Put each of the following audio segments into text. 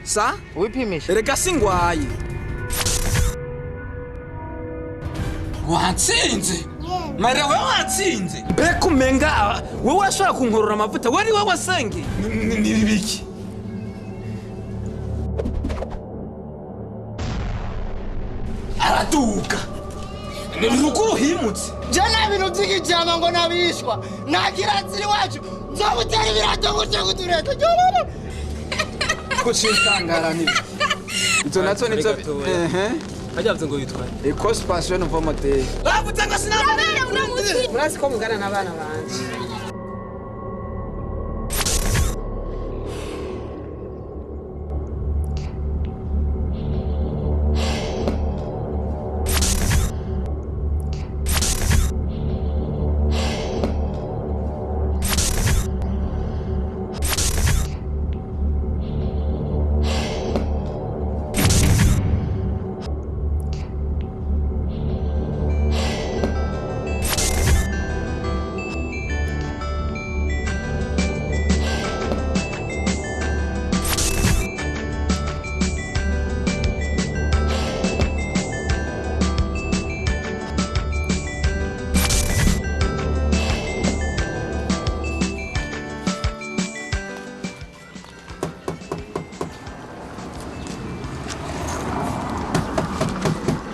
Sa wipimisha erega singwaye watsinze Marira wewe watsinze mbega umenga wewe urashobora kunkorora amavuta wari wewe wasenge ni biki araduka ni ruguru himutse je nta bintu by'igijama ngo nabishwa nta kirazira iwacu nzobutera ibirato gutya kutureta ko citangara ni izo nazo nizo ehe hajya ngo witwaye Ecospace nouveau modèle bavuze ngo sinabana murazi ko mungana n'abana banje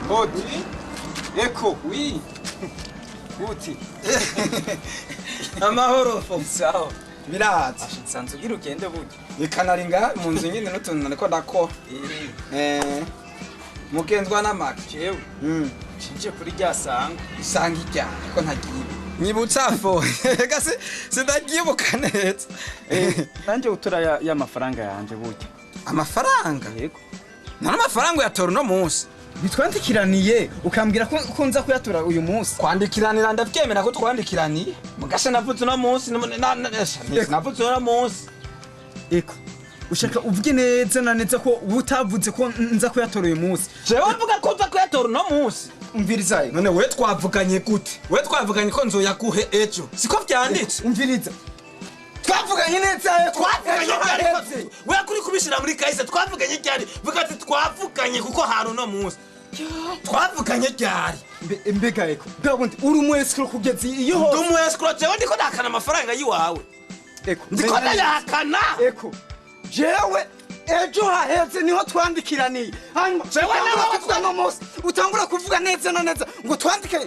Oti Eko oui Uti Amahoro fo sawa biraza nsanzwe ugira ugende burya ikanari ngaha mu nzu nyine n'utuntu nariko ndakora mugenzwa n'amaka jewe ncije kuri rya sanga isanga irya ariko ntagiye nyibutsa fo ega sindagibuka neza nanje utura y'amafaranga yanje burya amafaranga yego none amafaranga uyatora uno munsi bitwandikiraniye ukambwira ko nza kuyatora uyu munsi kwandikiranira ndavyemera ko twandikiraniye mugasha navuze uno munsi navuze uno munsi eko ushaka uvuge neza na neza ko utavuze ko nza kuyatora uyu munsi jewe mvuga ko nza kuyatora uno munsi umviriza none we twavuganye gute we twavuganye ko nzoyaguhe ejo siko vyanditse umviriza twavuganye neza twavuganye ryari we kuri kubishira muri kahise twavuganye ryari vuga ati twavuganye kuko hari uno munsi twavuganye ryari mbega eko bwa bundi uri umu escrow kugeza iyo hose ndi umu escrow jewe ndiko ndahakana amafaranga yiwawe eko ndiko ndayahakana eko jewe ejo haheze niho twandikiraniye hanyuma jewe nawe kuvuga no munsi utangura kuvuga neza na neza ngo twandike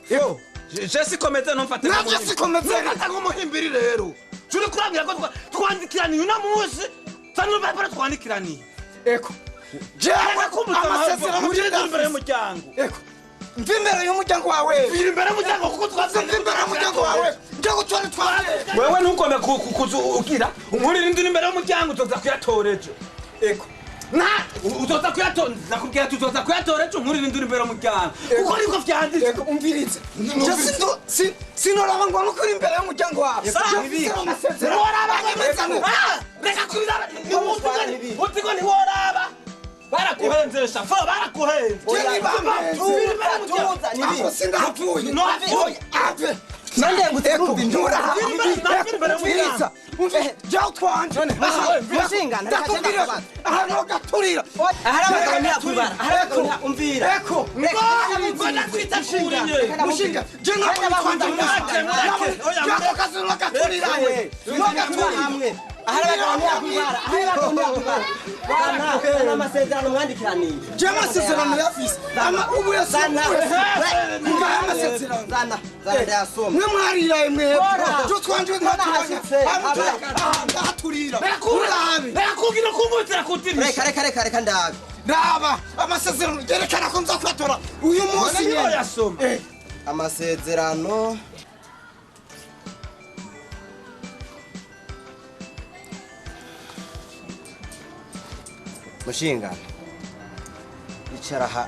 eko je sikomeze ntumfate navyo sikomeze ntumfate nk'umuhimbiri rero turi kurambwira ko twandikiraniye uno munsi tsa n'urupapuro twandikiraniye eko jewe amasezerano imbere y'umuryango eko mva imbere y'umuryango wawe mvira imbere y'umuryango kuko twavuganye mva imbere y'umuryango wawe njya gutora tware wewe ntugombe kuza ugira unkurira indi imbere y'umuryango uzoza kuyatora ejo eko na uzoza kuyatora ndakubwira ati uzoza kuyatora ejo nkurira indi imbere y'umuryango kuko niko vyanditse eko umvirize je sinoraba ngo nukuri imbere y'umuryango wawe ntiworaba reka kubiraba uzi ko ntiworaba barakuhenzesha fo barakuhenze sindapfuye Amasezerano mwandikiraniye je amasezerano yafise ubu zana ndayasoma mwe mwariraye mwebwe jo twanje ntaturira reka kunkubitira kutirisha reka reka reka ndabe raba amasezerano yerekana ko nza kuyatora uyu munsi nyene yasoma amasezerano mushinga icara aha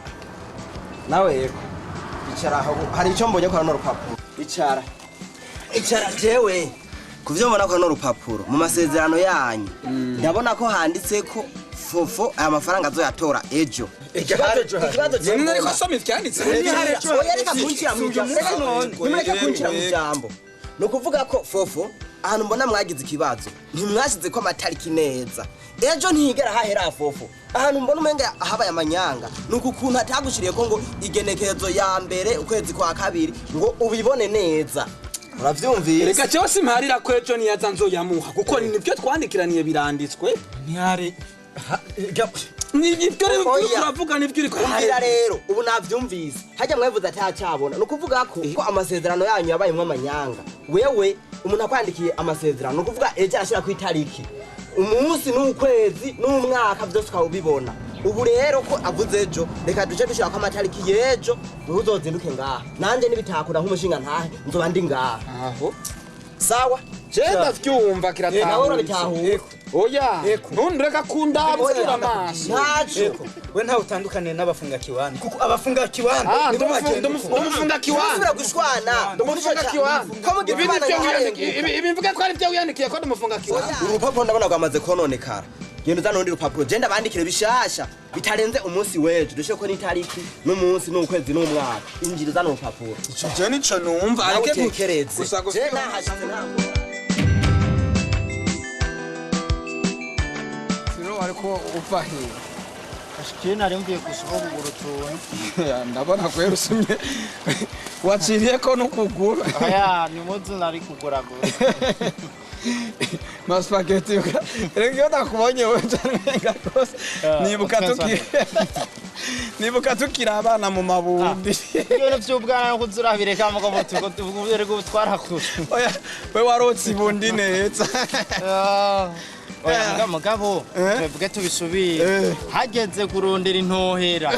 nawe yego icara aho hari icyo mbonye kwa runo rupapuro icara icara jewe kuvyo mbona kwa runo rupapuro mu masezerano yanyu ndabona ko handitse ko Fofo aya mafaranga azoyatora ejo. Ikibazo je None ariko asoma ivyanditse. Oya, reka kunshira mu ijambo. Nimureke kunshira mu ijambo. Ni ukuvuga ko Fofo, ahantu mbona mwagize ikibazo, ntimwashyize ko amatariki neza. Ejo ntihigera hahera, Fofo. Ahantu mbona umenga habaye amanyanga ni uku kuntu atagushiriye ko ngo igenekerezo ya mbere ukwezi kwa kabiri, ngo ubibone neza. Uravyumvise? Reka jewe simparira ko ejo niyaza nzoyamuha, kuko nibyo twandikiraniye, biranditswe. Ntihari. Nibyo rero Oya. uriko uravuga, nibyo uriko. Umvira rero, ubu navyumvise. Hajya mwabivuze atacyabona. Ni ukuvuga ko amasezerano yanyu yabayemwo amanyanga. Wewe umuntu akwandikiye amasezerano, ni ukuvuga ejo arashira ku itariki, umunsi n'ukwezi n'umwaka, byose ukaba ubibona. Ubu rero ko avuze ejo, reka duce dushira ko amatariki y'ejo. Wewe uzozinduke ngaha, nanje nibitakura nk'umushinga ntahe nzoba ndi ngaha. Aho. Sawa. Je ndavyumva. Nawe Kiratahura. urabitahura. Oya, ntundureka kundabura amaso. Ntaco. We ntawe utandukaniye n'abafunga kiwani, kuko abafunga kiwani Ah, nibo bagenda uko. Umufunga kiwani. Usubira gushwana. Ndumufunga kiwani. Ko mugize Ibi imana nivyo nkarenguka. wiyandikiye, ibi mvuga ko ari byo wiyandikiye ko ndumufunga kiwani. Uru rupapuro ndabona rwamaze kononekara. Genda uzana urundi rupapuro, genda bandikire bishasha bitarenze umunsi w'ejo, dushire ko n'itariki n'umunsi n'ukwezi n'umwaka. Injira uzana urupapuro. Je nico numva. Nawe Areke utekereze. gusa Je nahashitse ntabwo. Siro, ariko uva he? Ashikiye nari mvuye ku isoko kugura utuntu. Ndabona kwera usumye, waciriye ko n'ukuguru. Oya, ni muzu nari kugura gusa. Masupageti, reka iyo nakubonye wewe nca rwose nibuka tukiri abana mu mabundi. Ibintu vy'ubwana no kuzurabireka, mugabo tuko ubu twarakura. Oya, we warotse ibundi neza. Oya, mugabo twebwe tubisubire hageze kurondera intohera.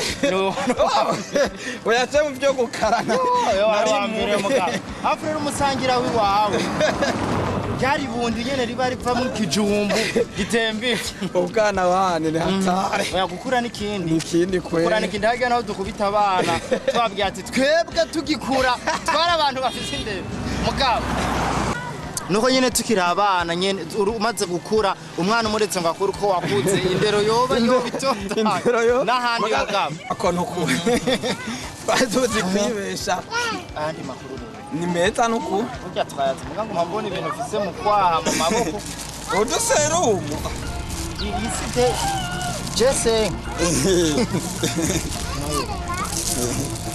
Oya, ce mu byo gukarana Oya, nari wa mbere, mugabo hafu rero umusangira w'iwawe ryari bundi nyene riba rivamwo ikijumbu gitemba. Ubwana wani ni hatari. Oya, gukura n'ikindi. Ikindi Gukura kwera. n'ikindi. Harya naho dukubita abana tubabwira ati twebwe tugikura twari abantu bafise indero, mugabo nuko nyene tukiri abana nyene umaze gukura, umwana umuretse ngo akure uko wakuze, indero yoba yoba Indero yo itonda n'ahandi, mugabo. Ako nuku twari tuzi kwibesha. Ayandi makuru rero? Ni meza nuku. Burya twayaze, mugabo ngo mbona ibintu ufise mu kwaha, mu maboko. Uduserumu. Iyi si de jese,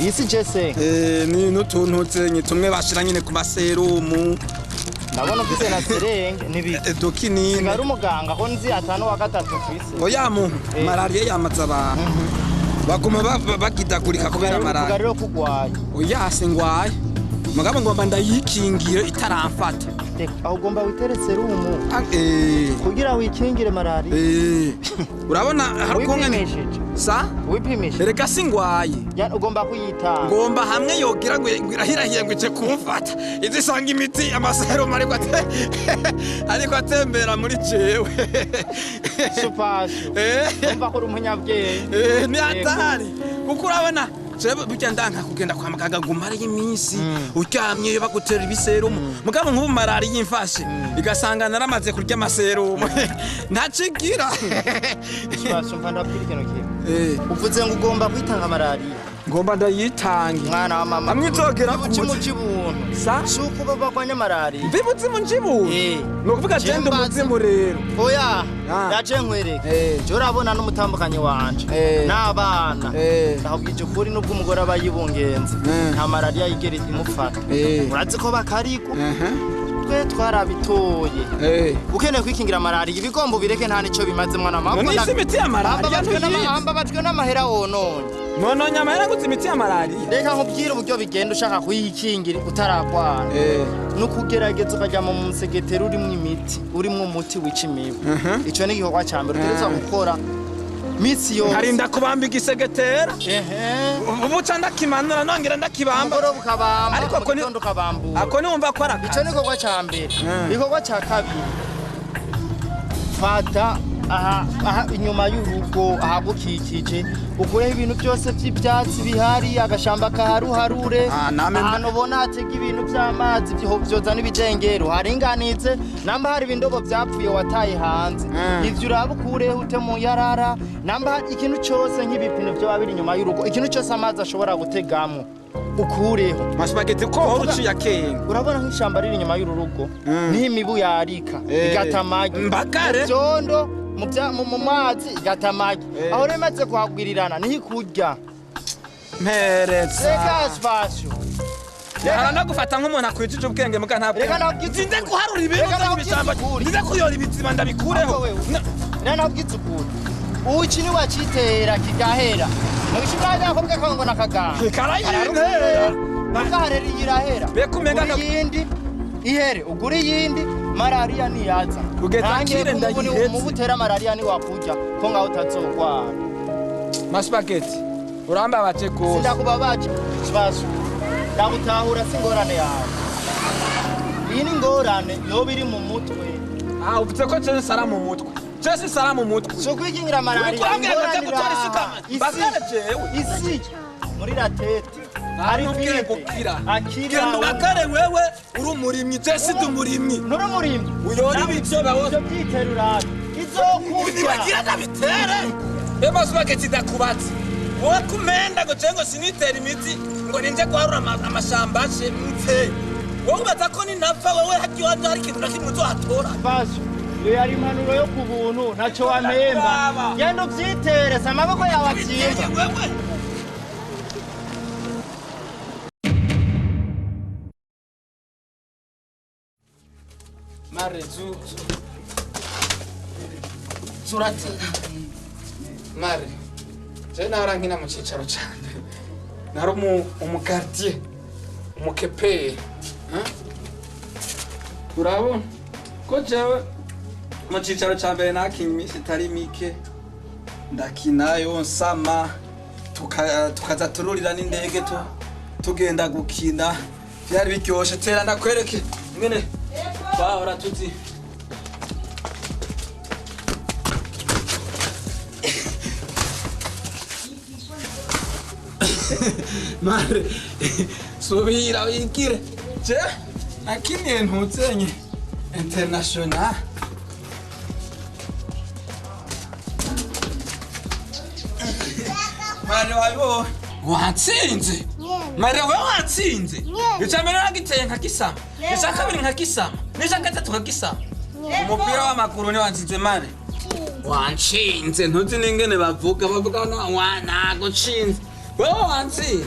iyi si jese. Ni n'utuntu zenye tumwe bashira nyine ku maserumu. Ndabona ufise na seringue n'ibiki. Dokinine. Sigara umuganga ko nzi atanu wa gatatu kwisi. Oya, mu malariya yamaze abantu, baguma bagidagurika kubera malariya. Rero kugwaye? Oya, singwaye, mugabo ngomba ndayikingire itaramfata. Reka, aho ugomba witere serumu Ah, eh, kugira wikingire malariya? Eh, urabona hari ukungene Wipimishije? Sa? Wipimishije? Reka, singwaye. Ya, ugomba kuyitanga. Ngomba hamwe yogira ngo irahirahiye ngo ice kumfata, izisanga imiti amaserumu ariko ariko atembera muri jewe. Supashu. Umva ko uri umunyabwenge. Eh, ni hatari, kuko urabona jewe burya ndanka kugenda kwa muganga ngo umareyo iminsi uryamye iyo bagutera ibiserumu. Mugabo nk'ubu malariya imfashe igasanga naramaze kurya amaserumu, ntacigira. Supashu, mva ndabwira ikintu kimwe. Uvuze ngo ugomba kwitanga malariya? Ngomba ndayitange. Mwana wa mama. Hamwe izogera Ubuci kuza. mu kibuntu. Sa? Si uko bagwanya malariya. Mvibutse mu njibuntu. Ni ukuvuga Je jenda umuzimu rero. Oya. Ah. Ndaje nkwereke. Je urabona n'umutambukanyi wanje n'abana. Ndakubwije ukuri, nubwo umugore aba yibungenze, nta malariya yigera imufata. Urazi ko bakarigwa. Twe twarabitoye. Ukeneye kwikingira malariya, ibigomba ubireke, nta nico bimaze, mwana mama. None isi imiti ya malariya ntuyizi? Ambabajwe n'amahera wononye. Nononye amahera nguze imiti ya malariya? Reka nkubwire uburyo bigenda ushaka kuyikingira utaragwara. Ni ukugerageza ukajya mu musegeteri urimo imiti, urimo umuti wica imibu. Icyo ni igikorwa cya mbere utegerezwa gukora minsi yose. Nkarinda kubamba igisegetera? Ehe. Ubu ca ndakimanura nongera ndakibamba. Umugoroba ukabamba, Ariko mu ako ni gitondo ukabambura. Ako niwumva ko ari Icyo akazi. ni igikorwa cya mbere. Igikorwa cya kabiri, fata Aha inyuma y'urugo ahagukikije ukureho ibintu byose by'ibyatsi bihari, agashamba kaharuharure, ahantu ubona hatega ibintu by'amazi byoza n'ibidengero haringanitse, namba hari ibindobo byapfuye wataye hanze, ivyo uraba ukureho ute mu yarara, namba hari ikintu cyose nk'ibipine byo biri inyuma y'urugo, ikintu cyose amazi ashobora gutegamo ukureho. Masupageti ko hora uciye akenge. Urabona nk'ishyamba riri inyuma y'uru rugo niho imibu yarika igata amagi, mbakare byondo mu mazi igata amagi, aho rero imaze kuhagwirirana niho ikurya. Mpereza reka spasyo aranagufata nk'umuntu akwijije ubwenge muga ntabwo. Reka nabwize nze guharura ibintu by'ibishamba, nze kuyora ibiziba ndabikureho. Reka nabwize ukuri, uki niwacitera kigahera mubishimira byakobwa ko ngo nakaganga karayintera ukaharera irahera, bekumenga iyindi ihere ugura iyindi, malaria niyaza kugeza kire ndayihetse. Mubutera malaria ni wakuja ko ngaho utazogwara. Masupageti urambabaje gose. Sindakubabaje kibazo, ndagutahura si ingorane yawe, iyi ni ingorane yoba iri mu mutwe. Ah, uvuze ko je sara mu mutwe, je sara mu mutwe. So kwikingira malaria ingorane gutora isuka bakara jewe isi muri la tete ari ubwenge akira. Genda ubakare wewe uri umurimyi, je si umurimyi. Nturi umurimyi uyora ibivyo bawo ivyo byiterura izokurya nibagira ndabitere. Ema supageti ndakubatse wowe kumenda ngo je ngo sinitera imiti ngo ninje guharura amashamba ashe mfe. Wowe ubaza ko ninapfa wewe hakiwaje hari ikintu na kimwe uzohatora. Bazo iyo yari impanuro yo ku buntu ntacyo wampemba, genda ubyitere si amaboko yawe abyimba. Mare zurati mare je nahora nkina mu cicaro canje, nari umukartier umukepeye. Urabona ko jewe mu cicaro ca mbere nakinye iminsi itari mike, ndakinayo nsama tukaza tururira n'indege tugenda gukina, vyari biryoshe. Tera ndakwereke ingene twahora tuzi. Mare subira wigire, je nakiniye ntuzenye international. Mare wayo watsinze, mare wewe watsinze. Icya mbere nagiteye nkakisama, icya kabiri nkakisama, n'icya gatatu nkakisama. Umupira w'amaguru ni watsinze mare. Wanshinze ntuzi n'ingene bavuga nagutshinze. Wewe watsinze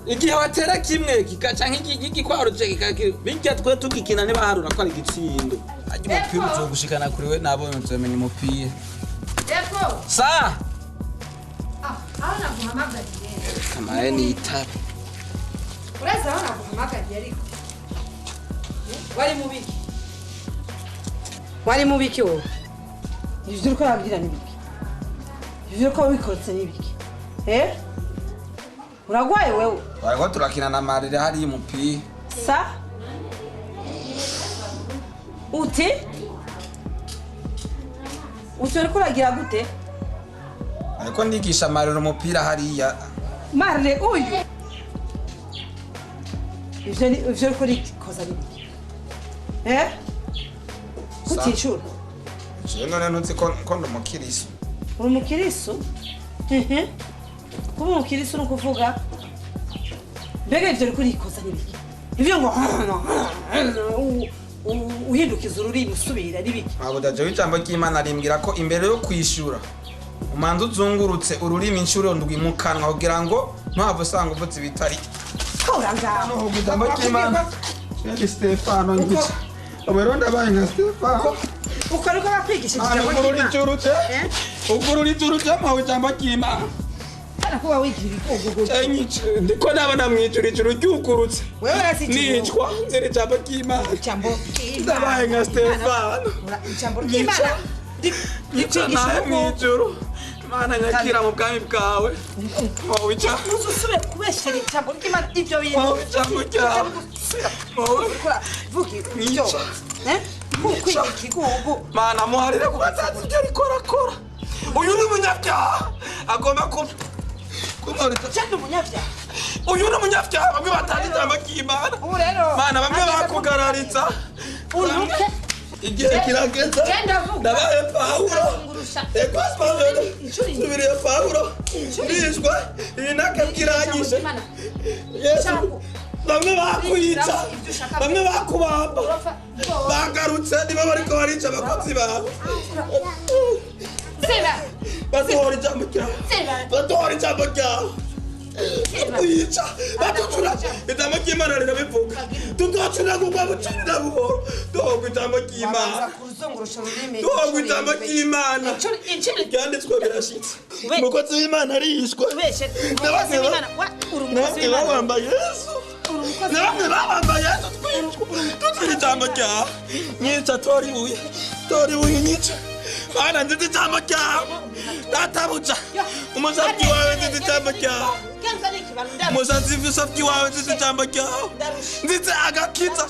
igihe watera kimwe kikaca nk'igikwaruje bijya twe tugikina ntibaharura ko ari igitsindo. Ajya umupira uzogushikana kuri we nabonye uzomenya umupira. Sa aho naguhamagariye kamaye nitabe. Urazi aho naguhamagariye ariko wari mubiki, wari mubiki wowe. Ivyo uriko urabwira ni biki? Ivyo uriko wikorotse ni biki? Uragwaye wewe? Wariko turakina na Marire hariya umupira. Sa uti uti uriko uragira gute? Ariko ndigisha Marire umupira hariya. Marire uyu ivyo uriko urikoza ni biki? Kutishura Je none ntuzi ko ndi umukirisu. Uri umukirisu? Kuba umukirisu ni ukuvuga mbega ivyo uriko urikoza ni biki? Ivyo ngo uhindukiza ururimi usubira ni biki? Mabuda jewe ijambo ry'Imana rimbwira ko imbere yo kwishura umanza uzungurutse ururimi inshuro ndwi mu kanwa kugira ngo ntuhave usanga uvuze ibitari. Kora ngaho. Ijambo ry'Imana. Yari Stefano ngica. Ubu ndabaye nka Stefano. Uko ariko bakwigishije ijambo ry'Imana. Ugurura ijuru ry'amawe ijambo ry'Imana. Kuba wigira igigugu. Ndiko nabona mwijuru ijuru ryugurutse. Nicwa nzira ijambo ry'Imana. Ndabaye nka Stefano. Ijambo ry'Imana. Nica nawe mwijuru. Mana nyakira mu bwami bwawe. Wowe ica. Ntuzusubire kubeshera ijambo ry'Imana ivyo bintu. Wowe ijambo ryawe. Wowe. Vuga ibyo. Eh? Kwiga ikigugu. Mana muharire kuba atazi ibyo ariko arakora. Uyu ni umunyabyaha. Agomba kumurita. Cyane umunyabyaha. Uyu ni umunyabyaha bamwe batazi ijambo ry'Imana. Ubu rero. Mana bamwe bakugararitsa. Untuke. Igihe kirageze. Ndabaye Pawulo. Nsubiriye Pawulo. Ndishwe. Iyi nakabwiranyije. Yesu. Bamwe bakwica. Bamwe bakubamba. Bagarutse niba bariko barica abakozi bawe. Baduhora ijambo ryawe. Baduhora ijambo ryawe. Kwica. Baducura. Ijambo ry'Imana rirabivuga. Tudocura kugwa bucurira buhoro. Duhogwa ijambo ry'Imana. Duhogwa ijambo ry'Imana. Ibyanditswe birashitse. Umukozi w'Imana arishwe. Na bamwe babamba Yesu. Na bamwe babamba Yesu twicwa. Tutwira ijambo ryawe. Nyica tora ibuye. Tora ibuye nyica. Mana nziza ijambo ryawe. Databuja. Umusatsi wawe nziza ijambo ryawe. Umusatsi wawe nziza ijambo ryawe. Nziza agakiza.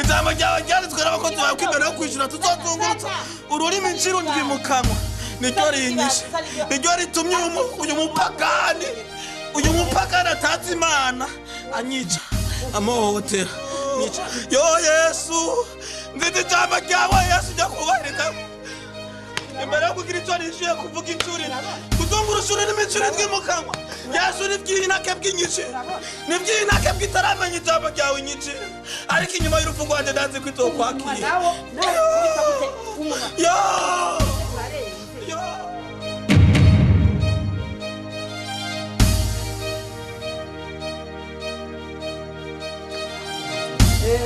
Ijambo ryawe ryanditswe n'abakozi bawe ko imbere yo kwishyura tuzozungurutsa ururimi inshuro ndwi mu kanwa. Niryo rinyishe. Niryo ritumye uyu mupagani. Uyu mupagani atazi Imana anyica. Amuhohotera. Yo Yesu. Nziza ijambo ryawe Yesu ryo kubahiriza. Imbere yo kugira icyo nishyuye kuvuga inshuro kuzungurusha ururimi inshuro indwi mu kanwa. Yesu ni bw'inake bw'inyinshi. Ni bw'inake bw'itaramenya ijambo ryawe inyinshi. Ariko inyuma y'urupfu rwanjye ndazi ko itokwakira. Yo! Yo!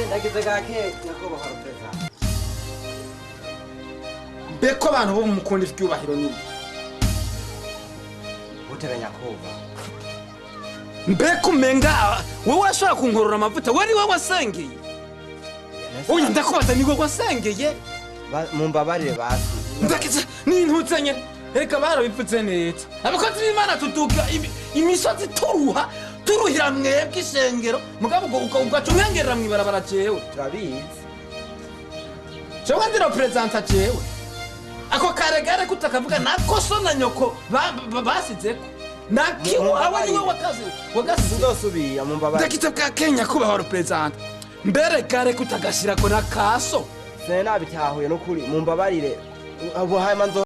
Ndagize gake nyakubahwa Perezida. Beko abantu bo mukunda ivyubahiro nibi. Uteganya kuba. Mbeko umenga wewe urashobora kunkorora amavuta wari wewe wasengeye. Oya ndakubaza ni wewe wasengeye. Mumbabarire basi. Ndakiza nintuzanye reka barabivuze neza. Abakozi b'Imana tuduka imisozi turuha turuhira mwebwe ishengero mugabo ugaca umwengerera mw'ibarabara jewe. Turabizi. Jewe ndiro prezanta jewe. Ako karegare kutakavuga nako so na nyoko basizeko. Nakiwawe niwe wakazi wagasize. Ndosubira mumbabarire. Ndakita bwa Kenya kubaho prezanta. Mbere kare kutagashirako na kaso. Sinabitahuye nukuri mumbabarire. Abo hanyuma nzo